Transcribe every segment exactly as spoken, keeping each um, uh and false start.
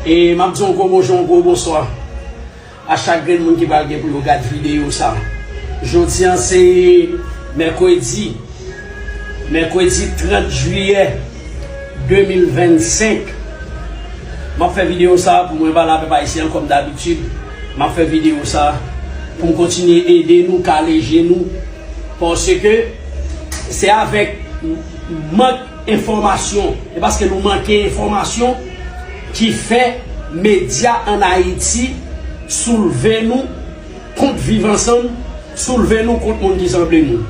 E m ap di yon gwo bonjou, yon gwo bonswa a chak grenn moun ki pral gen pou yo gad videyo sa. Jodi a se mèkredi, mèkredi trant jiyè de mil vennsenk. M ap fè videyo sa pou mwen pale a pèp ayisyen an kòm dabitid. M ap fè videyo sa pou m kontinye ede nou, kale je nou, paske se avèk mank enfòmasyon, e paske nou manke enfòmasyon ki fè medya ann Ayiti soulve nou kont Viv Ansanm, soulve nou kont moun ki sanble nou.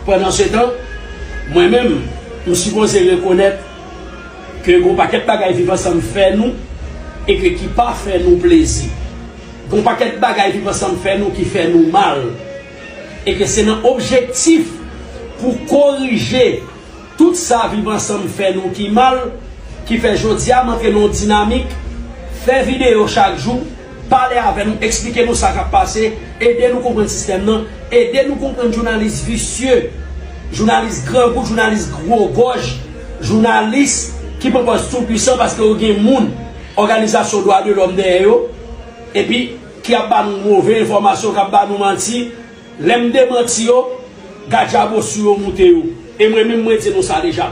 Pandansetan, mwen menm, m sipoze rekonèt ke gon pakèt bagay Viv Ansanm fè nou e ke ki pa fè nou plezi. Gon pakèt bagay Viv Ansanm fè nou ki fè nou mal. E ke se nan objektif pou korije tout sa Viv Ansanm fè nou ki mal, ki fè jodi a m antre nan yon dinamik, fè videyo chak jou, pale avè nou, eksplike nou sa k ap pase, ede nou konprann sistèm nan, ede nou konprann jounalis visye, jounalis grangou, jounalis gwo gòj, jounalis ki pran pòz tou pwisan paske yo gen moun, òganizasyon dwa de lòm dèyè yo, epi ki ap ba nou move enfòmasyon, k ap ba nou manti. Lè m demanti yo, gadjabosou yo moute yo. E mwen menm, mwen di nou sa deja.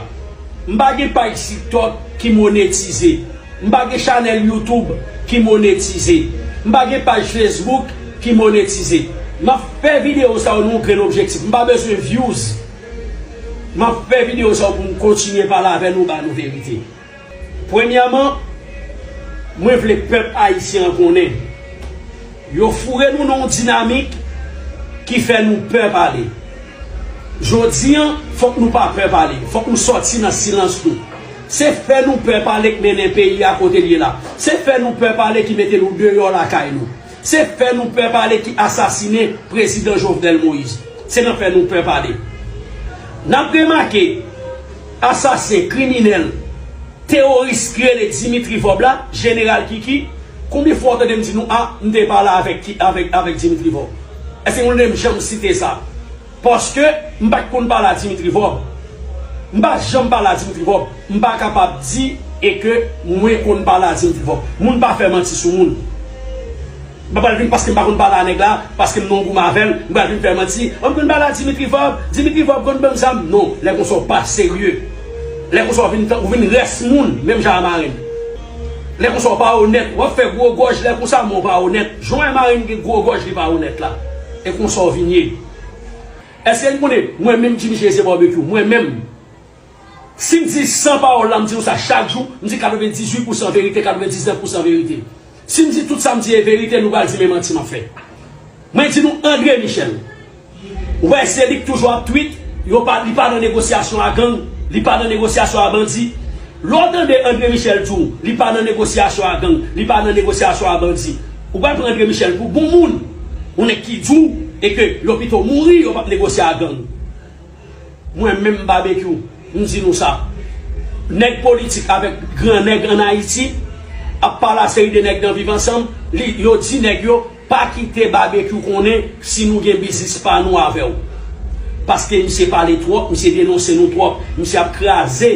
M pa gen paj TikTok ki monetize. M pa gen chanèl YouTube ki monetize. M pa gen paj Facebook ki monetize. M ap fè videyo sa yo nan yon grenn objektif. M pa bezwen views. M ap fè videyo sa yo pou m kontinye pale avè nou, ba nou verite. Premyèman, mwen vle pèp ayisyen an konnen yo foure nou nan yon dinamik ki fè nou pè pale. Jodi a, fòk nou pa pè pale. Fòk nou sòti nan silans nou. Se fè nou pè pale k mennen peyi a kote l ye la. Se fè nou pè pale ki mete nou deyò lakay nou. Se fè nou pè pale ki asasinen prezidan Jovenel Moïse. Se nan fè nou pè pale. N ap remake, asasen, kriminèl, teworis ki rele Dimitri Vorbe la, Jeneral Kiki, konbyen fwa w tande m di nou, a, m te pale avèk, avèk, avèk Dimitri Vorbe? Èske nou tande m janm site sa? Paske m pa t konn pale a Dimitri Vorbe. M pa janm pale a Dimitri Vorbe. M pa kapab di e ke mwen konn pale a Dimitri Vorbe. Moun pa fè manti sou moun. M pa pral vin paske m pa konn pale a nèg la, paske m nan yon goumen avè l, m pral vin fè manti. An, m konn pale a Dimitri Vorbe, Dimitri Vorbe konn ban m zam. Non, lè konsa w pa serye. Lè konsa w vin, ou vin rès moun, menm jan a Marèn. Lè konsa w pa onèt, w ap fè gwo gòj lè konsa, men w pa onèt. Jan w wè Marèn gen gwo gòj, li pa onèt la. E konsa w vin ye. Èske n konnen, mwen menm Jimmy Chérizier Barbecue, mwen menm, si m di san pawòl la, m di nou sa chak jou, m di katrevendizuit pousan verite, katrevendiznèf pousan verite. Si m di tout sa m di e verite, nou pral di men manti m ap fè. Mwen di nou André Michel. Ou wè se li k toujou ap tweet, yo pa, li pa nan negosyasyon a gang, li pa nan negosyasyon a bandi. Lè w tande André Michel di w, li pa nan negosyasyon a gang, li pa nan negosyasyon a bandi. Ou pral pran André Michel pou bon moun. Yon nèg ki di w e ke yo pito mouri, yo p ap negosye a gang. Mwen menm Babekyou, m di nou sa. Nèg politik avèk gran nèg ann Ayiti ap pale a seri de nèg nan Viv Ansanm, li, yo di nèg yo, pa kite Babekyou konnen si nou gen biznis pa nou avè w. Paske misye pale twòp, misye denonse nou twòp, misye ap kraze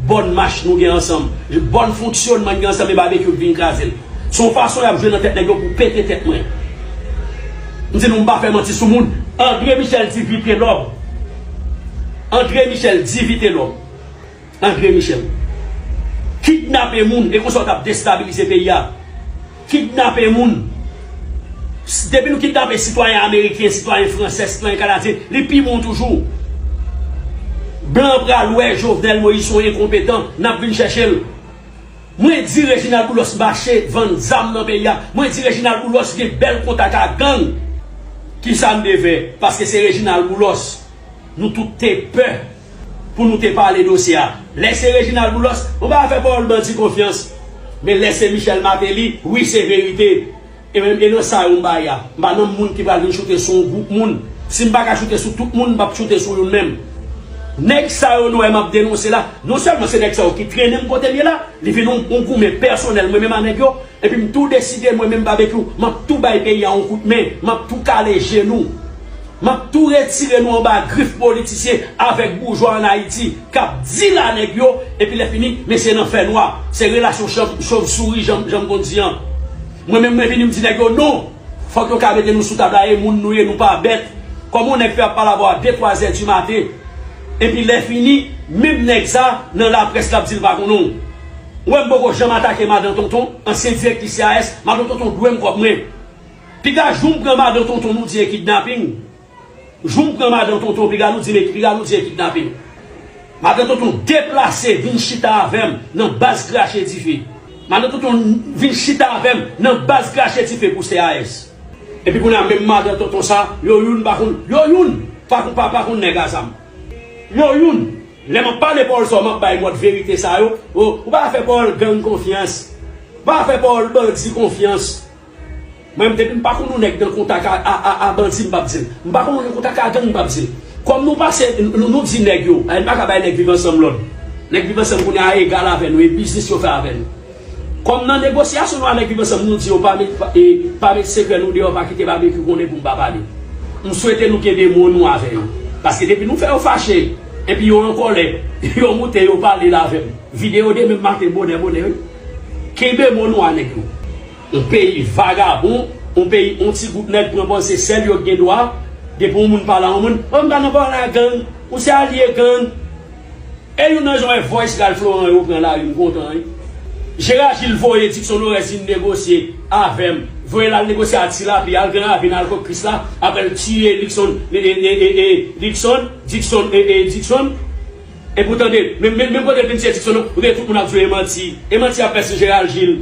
bòn mach nou gen ansanm, bòn fonksyonman n gen ansanm e Babekyou k vin kraze l. Se yon fason y ap jwe nan tèt nèg yo pou pete tèt mwen. M di nou, m pa fè manti sou moun. André Michel di Vitelòm. André Michel di Vitelòm. André Michel. Kidnape moun, e konsa w t ap destabilize peyi a. Kidnape moun. Depi nou kidnape sitwayen ameriken, sitwayen fransè, sitwayen kanadyen, li pi bon toujou. Blan pral wè Jovenel Moïse se yon enkonpetan, n ap vin chèche l. Mwen di Reginald Boulos mache vann zam nan peyi a. Mwen di Reginald Boulos gen bèl kontak a gang ki sa n devè, paske se Reginald Boulos. Nou tout te pè pou nou te pale dosye a. Lè se Reginald Boulos, mwen pa fè pawòl bandi konfyans. Men lè se Michel Martelly, wi, se verite. E menm, e nan sa yo m bay a. M pa nan moun ki pral vin choute sou yon gwoup moun. Si m pa ka choute sou tout moun, m p ap choute sou youn menm. Nèg sa yo nou wè m ap denonse la, non sèlman se nèg sa yo ki trennen m kote m ye la, li vin yon, yon goumen pèsonèl mwen menm a nèg yo, epi m tou deside mwen menm Babekyou, m ap tou bay peyi a yon kout men, m ap tou kale je nou. M ap tou retire nou anba grif politisyen avèk boujwa ann Ayiti k ap di la nèg yo, epi lè fini, men se nan fènwa. Se relasyon chòv, chòv souri, jan, jan m konn di an. Mwen menm, mwen vini, m di nèg yo, non! Fòk yo ka mete nou sou tab la, e moun nou ye, nou pa bèt. Kòman yon nèg fè ap pale avè w a de, twa zè di maten? Epi lè fini, menm nèg sa, nan laprès, l ap di l pa konnen w. Ou wè m poko janm atake madan Tonton, ansyen direktris C A S, madan Tonton dwe m kòb mwen. Piga jou m pran madan Tonton, nou di e kidnaping. Jou m pran madan Tonton, piga nou di, men piga nou di e kidnaping. Madan Tonton deplase, vin chita avè m nan baz krache dife. Madan Tonton vin chita avè m nan baz krache dife pou C A S. Epi kounye a, menm madan Tonton sa, yo youn pa konn, yo youn pa konn, pa, pa konn nèg a zam. Yo youn, lè m ap pale pawòl sa yo, m ap bay mòd verite sa yo, o, ou pa fè pawòl gang konfyans. Ou pa fè pawòl bandi konfyans. Mwen menm, depi m pa konn yon nèg nan kontak a, a, a, a bandi, m p ap di l. M pa konn yon nèg kontak a gang, m p ap di l. Kòm nou pase, nou, nou di nèg yo, n pa ka bay nèg Viv Ansanm lòd. Nèg Viv Ansanm kounye a egal avè nou, e biznis yo fè avè nou. Kòm nan negosyasyon nou a nèg Viv Ansanm, nou di yo pa met, pa, e, pa met sekrè nou deyò, pa kite Babekyou konnen pou m pa pale. M swete nou kenbe mo nou avè yo. Paske depi nou fè yo fache, epi yo an kòlè, yo moute, yo pale la avè m. Videyo demen maten bonè bonè, wi. Kenbe mo nou a nèg yo. Yon peyi vagabon, yon peyi yon ti gwoup nèg pran pòz se sèl yo k gen dwa, depi yon moun pale a yon moun, o m pa nan pawòl a gang, ou se alye gang. E youn nan jan wè voice Ralph Laurent yo pran lari, m kontan, wi. Gérard Gilles voye Dickson Norès vin negosye avè m. Voye l al negosye a Ti Lapli, al Gran Ravin, al Kot Kris la, apre l tiye Dickson, e, e, e, e, e, Dickson, Dickson, e, e, Dickson. Epi w tande, menm, menm, menm kote l vin tiye Dickson nan, ou gen tout moun ap di w e manti. E manti y ap fè sou Gérard Gilles.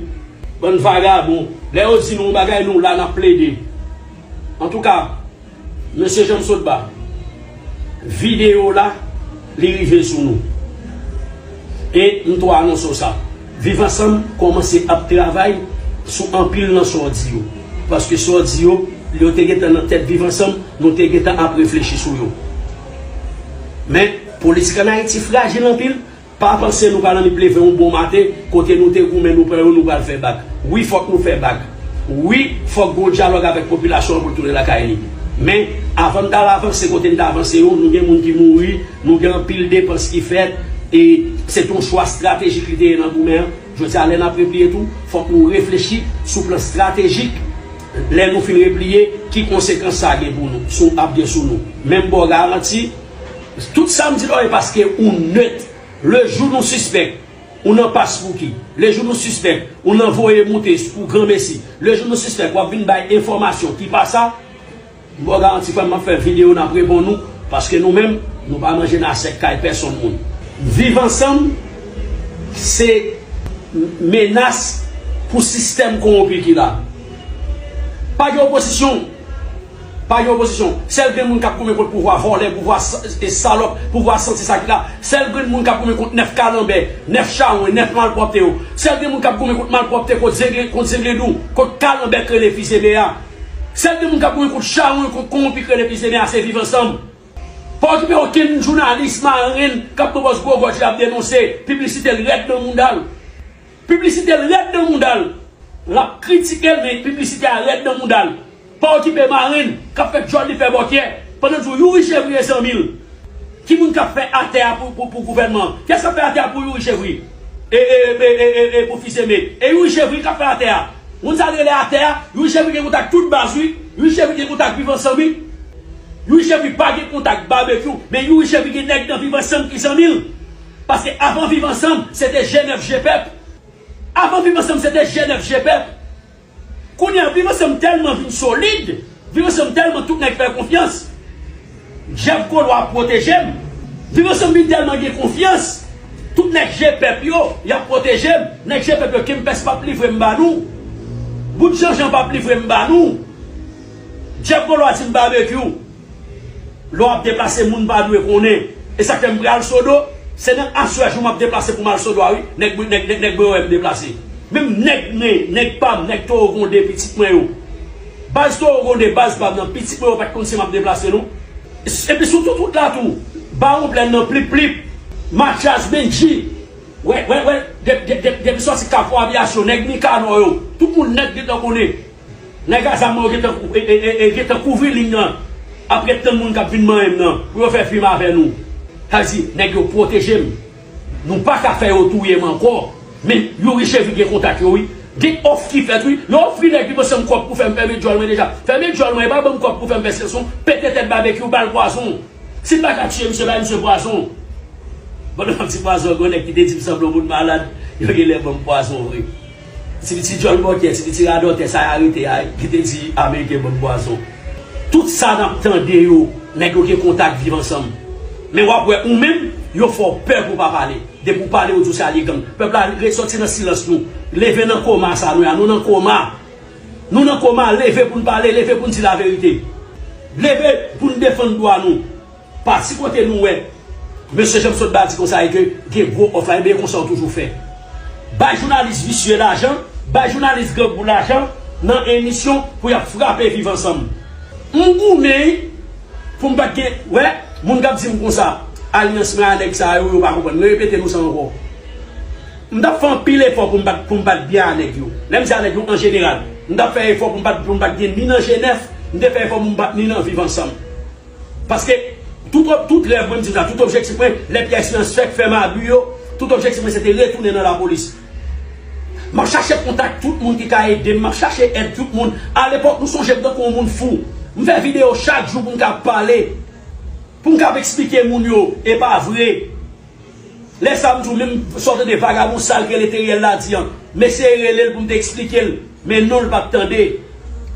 Bann vagabon. Lè yo di nou yon bagay, nou la, n ap plede. Antouka, mesye Janm Sotba, videyo la, li rive sou nou. E m tou anonse w sa. Viv Ansanm kòmanse ap travay sou anpil nan sa w di yo. Paske sa w di yo, yo te gentan nan tèt Viv Ansanm, nou te gentan ap reflechi sou yo. Men, politik ann Ayiti frajil anpil, pa panse nou pral annik leve yon bon maten, kote nou te goumen, nou pran yo, nou pral fè bak. Wi, fòk nou fè bak. Wi, fòk gen yon dyalòg avèk popilasyon an pou l tounen lakay li. Men, avan n t al avanse kote n t avanse yo, nou gen moun ki mouri, nou gen anpil depans ki fèt, e se t yon chwa estratejik li te ye nan goumen an. Jodi a, lè n ap repliye tou, fòk nou reflechi sou plan estratejik, lè nou fin repliye, ki konsekans sa gen pou nou, sou, ap gen sou nou. Men m ba w garanti, tout sa m di la, e paske ou nèt. Le jou nou sispèk, ou nan paspouki. Le jou nou sispèk, ou nan voye moute pou granmesi. Le jou nou sispèk, w ap vin bay enfòmasyon ki pa sa, m ba w garanti, frè m, m ap fè videyo, n ap reponn ou, paske nou menm, nou pa manje nan asyèt kay pèsonn moun. Viv Ansanm, se menas pou sistèm kowonpi ki la. Pa gen opozisyon. Pa gen opozisyon. Sèl grenn moun k ap goumen kont pouvwa vòlè, pouvwa sa-, e salòp, pouvwa santi sa ki la. Sèl grenn moun k ap goumen kont nèf kalanbè, nèf chawony, nèf malpwòpte yo. Sèl grenn moun k ap goumen kont malpwòpte, kont zengle-, kont zenglendou, kont kalanbè k rele Fizeme a. Sèl grenn moun k ap goumen kont chawony, kont kowonpi k rele Fizeme a, se Viv Ansanm. Pa okipe okenn jounalis marenn k ap pran pòz gwo gòj li ap denonse, piblisite l rèd nan mouda l. Piblisite l rèd nan mouda l. L ap kritike l, men piblisite a rèd nan mouda l. Pa okipe marenn k ap fè djòl li fè bòkyè, pandan l di w Youri Chevrier zanmi l. Ki moun k ap fè atè a pou, pou, pou gouvènman an? Kiyès k ap fè atè a pou Youri Chevrier? E, e, e, e, e, e pou Fizeme. E Youri Chevrier k ap fè atè a. Moun sa l rele atè a, Youri Chevrier gen kontak tout baz, wi. Youri Chevrier gen kontak Viv Ansanm, wi. Youri Chevrier pa gen kontak Babekyou, men Youri Chevrier gen nèg nan Viv Ansanm ki zanmi l. Paske avan Viv Ansanm, se te G nèf G pèp. Avan Viv Ansanm, se te G nèf G pèp. Kounye a, Viv Ansanm tèlman vin solid, Viv Ansanm tèlman tout nèg fè konfyans. Jeff Colroy ap pwoteje m. Viv Ansanm vin tèlman gen konfyans, tout nèg G pèp yo, y ap pwoteje m. Nèg G pèp yo, Kempès p ap livre m ba nou. Bout Janjan p ap livre m ba nou. Jeff Colroy di m Babekyou. Lè w ap deplase, moun pa dwe konnen. E sa k fè m pral Sodo, se nan aswè jou m ap deplase pou m al Sodo a, wi. Nèg, nèg, nèg, nèg mwen wè m deplase. Menm nèg mwen, nèg pa m, nèg Towo Gonde, pitit mwen yo. Baz Towo Gonde, baz pa m nan, pitit mwen yo pa t konn si m ap deplase, non. Epi sou tout wout la tou, Bawon Plèn nan, Plip Plip, Matyas, Bendji, wè, wè, wè, de-, de-, de-, depi sòti Kafou Aviyasyon, nèg Mikanò yo, tout moun nèt gentan konnen. Nèg a zam yo gentan kou-, e, e, e, e, gentan kouvri liy nan. Ap ret tann moun k ap vin manyen m nan pou yo fè fim avè nou. Sa vle di, nèg yo pwoteje m. Nou pa ka fè yo touye m ankò. Men Youri Chevy gen kontak yo, wi. Gen òf ki fèt, wi. Yo ofri nèg ki panse m kòb pou fè m fèmen djòl mwen deja. Fèmen djòl mwen, e pa ban m kòb pou fè m fè se son. Pete tèt babekyou, ba l pwazon. Si m pa ka tiye misye, bay misye pwazon. Pandan m ap di pwazon, gen yon nèg ki te di m sanble yon moun malad. Yo genlè ban m pwazon vre. Ti piti djòl bòkyè, ti piti radòtè, sa y arete a, ki te di Ameriken ban m pwazon. Tout sa n ap tande yo, nèg yo gen kontak Viv Ansanm. Men w ap wè ou menm, yo fè w pè pou w pa pale. Depi w pale, yo di w se alye gang. Pèp la resòti nan silans nou. Leve nan koma sa nou ye a, nou nan koma. Nou nan koma, leve pou n pale, leve pou n di laverite. Leve pou n defann dwa nou. Pati kote nou wè mesye Janm sot ba di konsa e ke gen gwo òf la, ebyen e konsa yo toujou fè. Bay jounalis visye lajan, bay jounalis grangou lajan nan emisyon pou y ap frape Viv Ansanm. M goumen pou m pa t gen, wè, moun k ap di m konsa, alyans mwen a nèg sa yo, yo pa konprann. Mwen repete nou sa ankò. M t ap fè anpil efò pou m pa t, pou m pa t byen a nèg yo. Lè m di a nèg yo an jeneral, m t ap fè efò pou m pa t, pou m pa t gen ni nan G nèf, m te fè efò pou m pa t ni nan Viv Ansanm. Paske tout, tout rèv mwen, m di sa, tout objektif mwen, lè pyès silans fèk fè m abi yo, tout objektif mwen se te retounen nan lapolis. M ap chache kontak tout moun ki ka ede m, m ap chache èd tout moun. Alepòk, nou sonje m tankou yon moun fou. M fè videyo chak jou pou m ka pale, pou m ka eksplike moun yo, e pa vre. Lè sa a, m di w, menm sa w tande vagabon sal ki rele Teriel la di an, m eseye rele l pou m te eksplike l, men non, l pa t tande.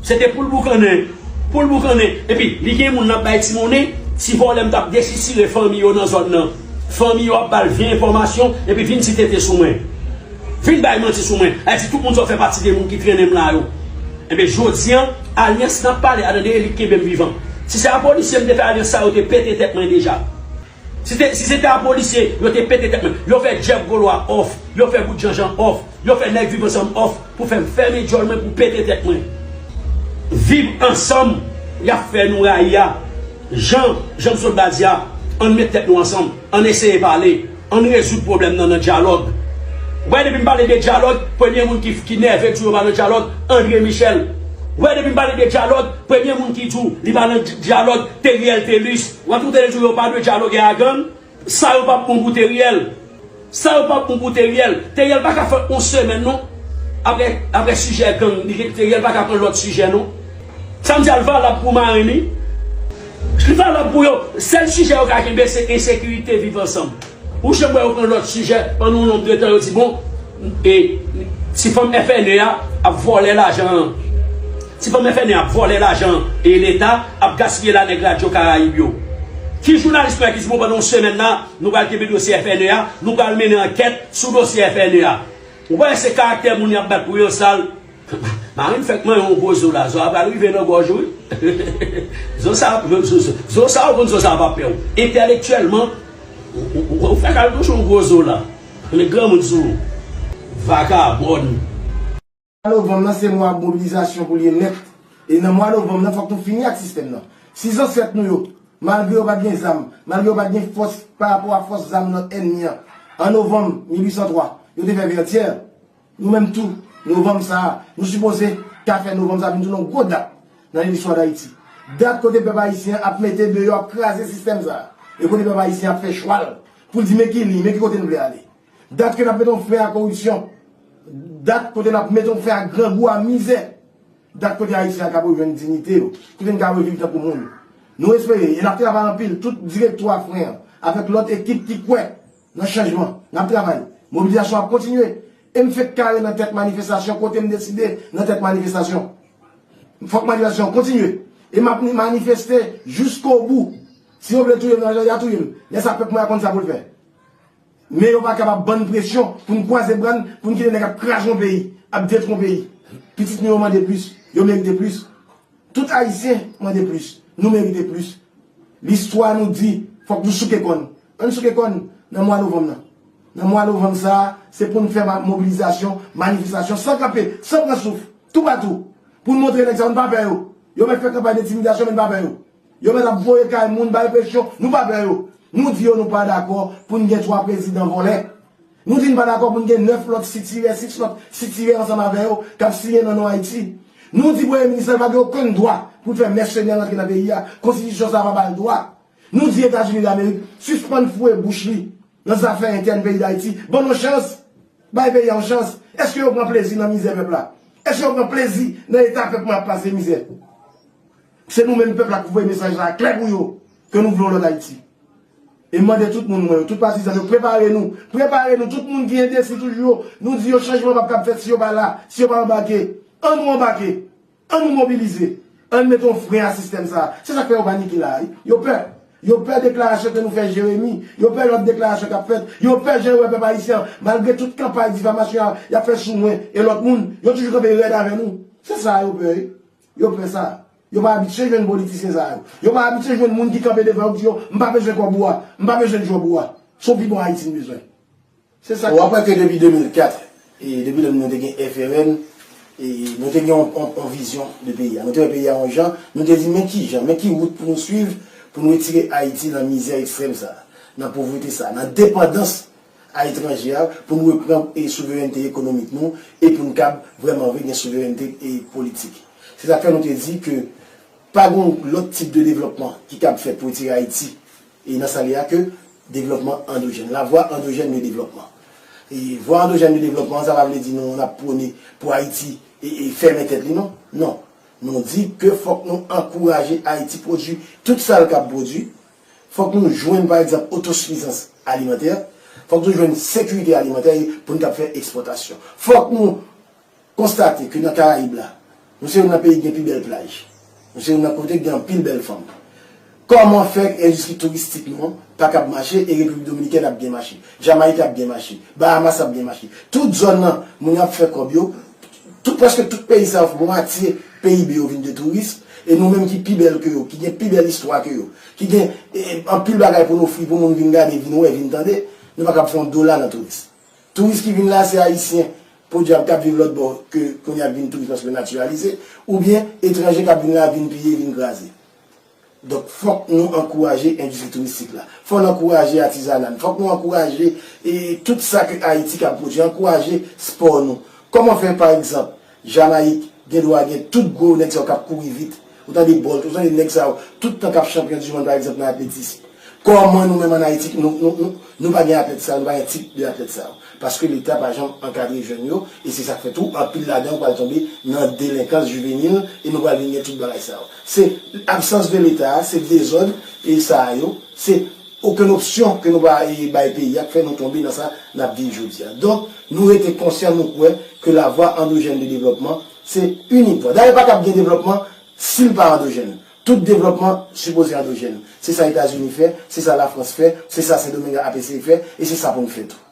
Se te pou l boukannen, pou l boukannen. Epi, li gen moun l ap bay ti monnen, ti vòlè m t ap desisire fanmi yo nan zòn nan. Fanmi yo ap ba l vye enfòmasyon, epi vin ti tete sou mwen. Vin bay manti sou mwen. Ay di tout moun sa w fè pati de moun ki trennen m la yo. Ebyen, jodi an, alyans n ap pale a, tande, e li k kenbe m vivan. Si se a polisye m te fè alyans sa, yo te pete tèt mwen deja. Si te, si se te a polisye, yo te pete tèt mwen. Yo fè Jeff Golois òf, yo fè Bout Janjan òf, yo fè nèg Viv Ansanm òf pou fè m fèmen djòl mwen, pou pete tèt mwen. Viv Ansanm, y ap fè nou rayi a. Jan, jan m sot ba di a, ann met tèt nou ansanm, ann eseye pale, ann rezoud pwoblèm nan nan dyalòg. Wè, depi m pale de dyalòg, premye moun ki, ki nève di w yo pa nan dyalòg, André Michel. Wè, depi m pale de dyalòg, premye moun ki di w li pa nan dy-, dyalòg, Teriel Thelus. W ap tande yo di w yo pa dwe dyaloge a gang. Sa yo p ap bon pou Teriel. Sa yo p ap bon pou Teriel. Teriel pa ka fè yon semèn non. Apre, apre sijè gang, li, Teriel pa ka pran lòt sijè non. Sa m di a l valab pou Marenn wi. Li valab pou yo. Sèl sijè yo ka kenbe se ensekirite, Viv Ansanm. Ou janm wè yo pran lòt sijè pandan yon nonb de tan, yo di bon, e, ti fanm F N E a ap vòlè lajan an. Ti fanm F N E a ap vòlè lajan e Leta, ap gaspiye la nèg Radyo Karayib yo. Ki jounalis nou wè ki di bon, pandan yon semèn la, nou pral kenbe dosye F N E a, nou pral mennen ankèt sou dosye F N E a. Ou pa wè se karaktè moun y ap bat pou yo sal. Marenn fèk manyen yon gwo zo la, zo a pral rive nan gòj ou wi. Zo sa, zo, zo, zo sa, ou konn zo sa pa pè w. Entèlektyèlman, ou, ou, ou, ou fèk al touche yon gwo zo la. Men granmoun sou ou. Vakabòn. Mwa novanm nan se mwa mobilizasyon pou l ye nèt. E nan mwa novanm nan, fòk nou fini ak sistèm nan. Si zansèt nou yo, malgre yo pa t gen zam, malgre yo pa t gen fòs parapò a fòs zam nan ènmi an, an novanm mil uit san twa, yo te fè Vètyè, nou menm tou, novanm sa a, nou sipoze ka fè novanm sa a vin tounen yon gwo dat nan listwa Dayiti. Dat kote pèp ayisyen an ap mete deyò, ap kraze sistèm sa a. E kote pèp ayisyen an ap fè chwa l pou l di men ki liy, men ki kote n vle ale. Dat ke n ap mete yon fen a koripsyon. Dat kote n ap mete yon fen a grangou, a mizè. Dat kote Ayisyen an ka rejwenn diyite yo. Kote n ka reviv tankou moun. Nou espere, e n ap travay anpil, tout direktwa Fren an, avèk lòt ekip ki kwè nan chanjman. N ap travay. Mobilizasyon ap kontinye. E m fenk kare nan tèt manifestasyon kote m deside nan tèt manifestasyon. Fòk manifestasyon an kontinye. E m ap manifeste jiskobou. Si yo vle touye m nan lari, y a touye m. Lè sa pèp mwen a konn sa pou l fè. Men yo pa kapab ban n presyon pou n kwaze bra n, pou n kite nèg ap kraze yon peyi, ap detwi yon peyi. Pitit nou yo mande plis, yo merite plis. Tout Ayisyen mande plis, nou merite plis. Listwa nou di, fòk nou souke kò n. Ann souke kò n nan mwa novanm nan. Nan mwa novanm sa a, se pou n fè ma-, mobilizasyon, manifestasyon san kanpe, san pran souf, toupatou, pou n montre nèg sa yo n pa pè yo. Yo mèt fè kanpay dentimidasyon, men n pa pè yo. Yo mèt ap voye kay moun, bay presyon, nou pa pè yo. Nou di yo nou pa dakò pou n gen twa prezidan vòlè. Nou di n pa dakò pou n gen nèf lòt sitirè, sis lòt sitirè ansanm avè yo k ap siyen nan non Ayiti. Nou di Premye Minis la pa gen okenn dwa pou l fè mèsenè rantre nan peyi a. Konstitisyon sa a pa ba l dwa. Nou di Etazini Damerik sispann foure bouch li nan zafè entèn peyi Dayiti. Ban nou chans. Bay peyi a yon chans. Èske yo pran plezi nan mizè pèp la? Èske yo pran plezi nan eta pèp mwen ap pase mizè? Se nou menm pèp la k voye mesaj la klè pou yo, ke nou vle yon lòt Ayiti. E m mande tout moun mwen yo, tout patizan yo, prepare nou. Prepare nou, tout moun ki endesi toujou yo. Nou di yo chanjman p ap kab fèt si yo pa la, si yo pa anbake. Ann nou anbake. Ann nou mobilize. Ann mete yon fren a sistèm sa a. Se sa k fè yo panike la a, wi. Yo pè. Yo pè deklarasyon ke nou fè Jeremi. Yo pè lòt deklarasyon k ap fèt. Yo pè jan yo wè pèp ayisyen an. Malgre tout kanpay difamasyon y ap fè sou mwen e lòt moun, yo toujou kanpe rèd avè nou. Se sa yo pè, wi. Yo pè sa. Yo pa abitye jwenn politisyen sa yo. Yo pa abitye jwenn moun ki kanpe devan yo ki di yo, "M pa bezwen kòb ou a. M pa bezwen djòb ou a." Se yon pi bon Ayiti m bezwen. Se sa. Ou aprann ke depi de mil kat, e depi lè nou te gen F R N, e nou te gen yon, yon, yon vizyon de peyi a. Nou te wè peyi a yon jan, nou te di, "Men ki jan, men ki wout pou nou swiv, pou nou retire Ayiti nan mizè ekstrèm sa a, nan povrete sa a, nan depandans a etranje a, pou nou reprann e souverènte ekonomik nou, e pou n kab vrèman vre gen souverènte e politik." Se sa k fè nou te di ke pa gen lòt tip de devlòpman ki kab fèt pou retire Ayiti e nan sa l ye a ke devlòpman andojèn. La voie endogène de développement. E vwa andojèn de devlòpman, sa pa vle di nou n ap pwone pou Ayiti e, e fèmen tèt li, non. Non. Nou di ke fòk nou ankouraje Ayiti pwodui tout sa l kab pwodui. Fòk nou jwenn, pa egzanp, otosifizans alimantè. Fòk nou jwenn sekirite alimantè pou n kab fè ekspòtasyon. Fòk nou konstate ke nan Karayib la, nou se youn nan peyi ki gen pi bèl plaj. Nou se youn nan kote ki gen anpil bèl fanm. Kòman fè endistri touristik nou an pa kab mache e Repiblik Dominikèn ap byen mache, Jamayik ap byen mache, Bahamas ap byen mache? Tout zòn nan, moun yo ap fè kòb yo, tout, prèske tout peyi sa yo, mwatye P I B yo vin de touris, e nou menm ki pi bèl ke yo, ki gen pi bèl istwa ke yo, ki gen, e, anpil bagay pou n ofri pou moun vin gade, vin wè, vin tande, nou pa kab fè yon dola nan touris. Touris ki vin la, se ayisyen, podyab, k ap viv lòt bò, ke kounye a vin touris paske yo natiralize, oubyen etranje k ap vin la, vin piye, vin kraze. Donk, fòk nou ankouraje endistri touristik la. Fòk nou ankouraje atizana n. Fòk nou ankouraje, e, tout sa ke Ayiti kab pwodui, ankouraje spò nou. Kòman fè, pa egzanp, Jamayik gen dwa gen tout gwo nèg sa yo k ap kouri vit? Ou tande Bolt, ou tande nèg sa yo, tout tan k ap chanpyon di mond, pa egzanp, nan atletis. Kòman nou menm ann Ayiti, nou, nou, nou, nou pa gen atlèt sa yo, nou pa gen tip de atlèt sa yo? Paske Leta pa janm ankadre jèn yo, e se sa k fè tou, anpil ladan yo pral tonbe nan delenkans jivenil, e nou pral vin gen tout bagay sa yo. Se absans de Leta a, se dezòd, e sa a yo, se okenn opsyon ke nou pa, e, bay peyi a, k fè nou tonbe nan sa n ap viv jodi a. Donk, nou rete konsyan, nou kwè ke la voie endogène de développement, se inik vwa. Dayè, pa kab gen devlòpman si l pa andojèn. Tout devlòpman sipoze andojèn. Se sa Etazini fè, se sa Lafrans fè, se sa Sendomeng ap eseye fè, e se sa pou n fè tou.